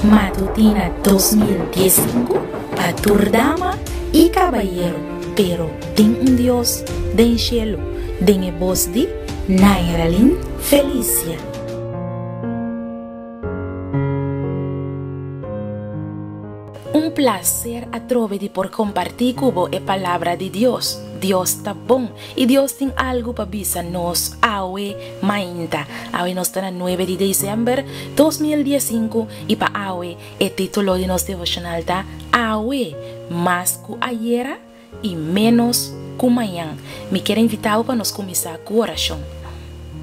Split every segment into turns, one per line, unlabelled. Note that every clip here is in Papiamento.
Matutina 2015 pa tur dama y cabayero, pero tin un Dios den cielo, den e bos di Nairalyn Felicia. Un placer atrobe di por comparti cu bo e palabra di Dios. Dios ta bon y Dios tin algo pa bisa nos awe mainta. Awe nos ta na nuebe di december 2015 y pa awe e titulo di nos devocional ta Awe mas cu ayera y menos cu mañan. Mi kier invita bo pa nos cuminsa cu oracion.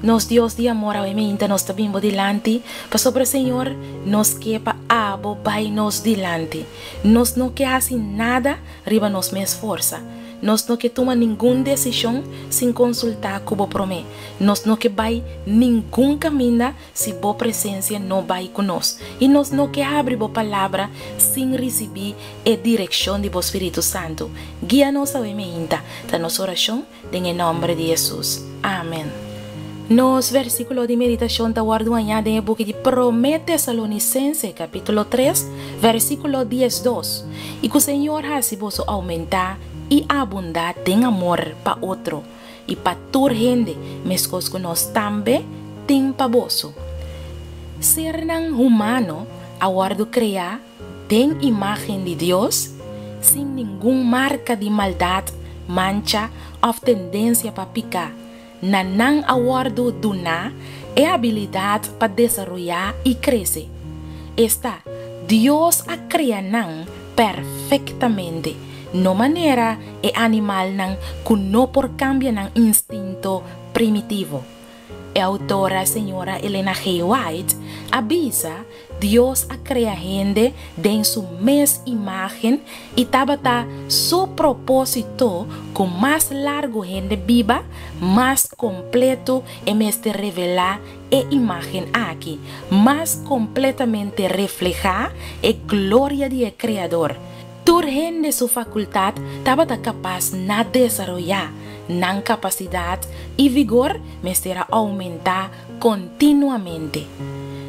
Nos Dios di amor awe mainta nos ta bin bo dilanti pasobra Señor nos ke pa abo bay nos dilanti. Nos no ke haci nada riba nos mes forsa. Nos no ke tuma ningun decision sin consulta cu bo prome. Nos no ke bay ningun caminda Si bo presencia no bai cu nos, y nos no ke habri bo palabra sin ricibi e direccion di bo Spiritu Santo, guia nos awe meinta, ta nos oracion den e nomber di Jesus. Amen. Nos versiculo di meditacion ta wordo haña den e buki di Prome Tesalonicense capitulo tres, versiculo diesdos, Y cu Señor haci boso aumenta y abunda den amor pa otro, i pa tur hende, meskos ku nos tambe tin pa boso. Sernan humano a wòrdu kreá den imágen di Dios, sin ningun marka di maldat, mancha òf tendensia pa piká. Na nan a wòrdu duná e abilidat pa desaroyá i krese. Esta, Dios a krea nan perfektamente. No manera e animalnan ku no por kambia nan instinto primitivo. E outora señora Elena G. White a bisa, Dios a krea hende den su mes imágen i tabata su propósito ku mas largu hende biba, mas kompleto e mester revelá e imágen aki, mas kompletamente reflehá e gloria di e Kreador. Tur hende su fakultat tabata kapas na desaroyá, nan kapasidat i vigor mester a oumentá kontinuamente.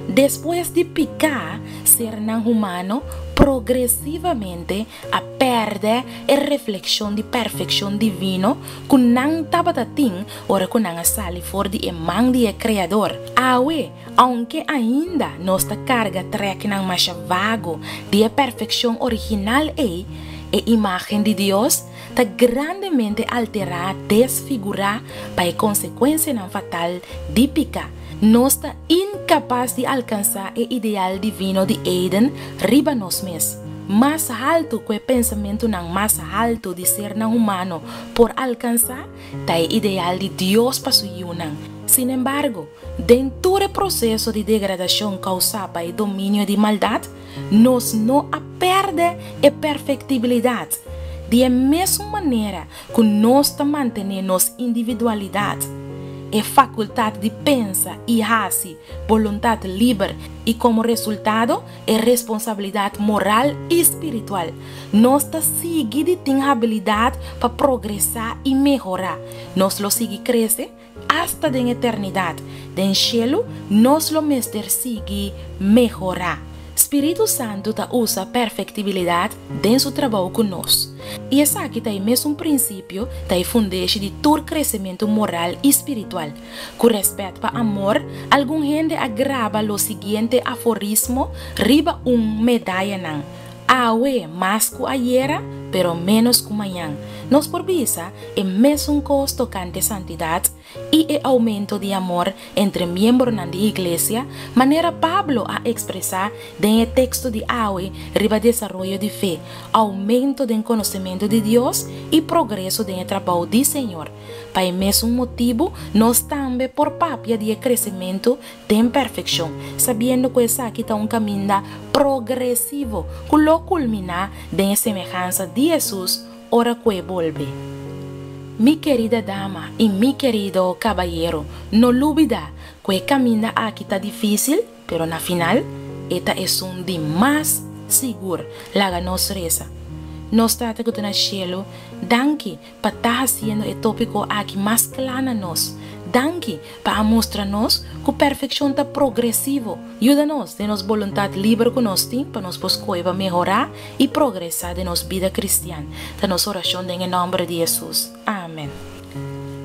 Despues di piká, sernan humano progresivamente a pèrdè e reflekshon di perfekshon divino ku nan tabata tin ora ku nan a sali for di e man di e Kreador. Awe, Aunke ainda nos ta karga trèknan masha vago di e perfekshon original ei, e imágen di Dios ta grandemente alterá, desfigurá pa e konsekuensianan fatal di piká. Nos ta inkapas di alkansá e ideal divino di Eden riba nos mes. Mas haltu ku e pensamentunan mas haltu di sernan humano por alkansá ta e ideal di Dios pa su yunan. Sinembargo, Den tur e proseso di degradashon kousá pa e dominio di maldat, nos no a pèrdè e perfektibilidat. Di e mesun manera ku nos ta mantené nos individualidat, e fakultat di pensa i hasi boluntat liber i komo resultado e responsabilidat moral i spiritual, nos ta sigui di tin habilidat pa progresá i mehorá. Nos lo sigui krese Asta den eternidat, den shelu, nos lo mester sigui mehorá. Spiritu Santu ta usa perfektibilidat den su trabou ku nos. I esaki ta e mesun prinsipio ta e fundeshi di tur kresementu moral i spiritual. Ku rèspèt pa amor, algun hende a graba lo siguiente aforismo riba un medayanan, Awe mas ku ayera, pero ménos ku mañan. Nos por bisa e mesun kos tokante santidat i e oumento di amor entre miembronan di iglesia, manera Pablo a ekspresá den e teksto di awe riba desaroyo di fe, oumento den konosementu di Dios i progreso den e trabou di Señor. Pa e mesun motibu nos tambe por papia di e kresementu den perfekshon, sabiendo ku esaki ta un kaminda progresivo ku lo kulminá den e semehansa di Hesus ora ku e bolbe. Mi kerida dama i mi kerido kabayero, no lubidá ku e kaminda aki ta difísil, pero na final e ta esun di mas sigur. Laga nos resa. Nos Tata ku ta na shelu, danki pa ta hasiendo e tópiko aki mas kla na nos. Danki pa a mustra nos ku perfekshon ta progresivo. Yuda nos den nos boluntat liber ku nos tin pa nos por skohe pa mehorá i progresá den nos bida kristian. Ta nos orashon den e nòmber di Hesus. Amen.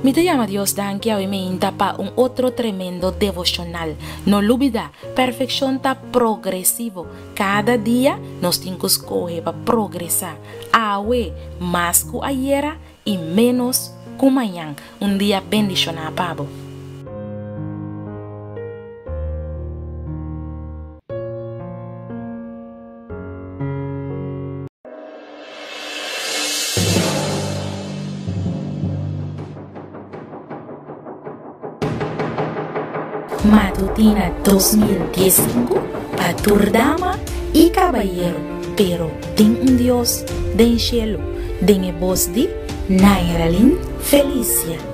Mi ta yama Dios danki awe meinta pa un otro tremendo devoshonal. No lubidá, perfekshon ta progresivo. Kada dia nos tin ku skohe pa progresá. Awe mas ku ayera i ménos ku mañan. Un dia bendishoná pa bo. Matutina 2015 pa tur dama i kabayero, pero tin un Dios den shelu, den e bos di Nairalyn Felicia.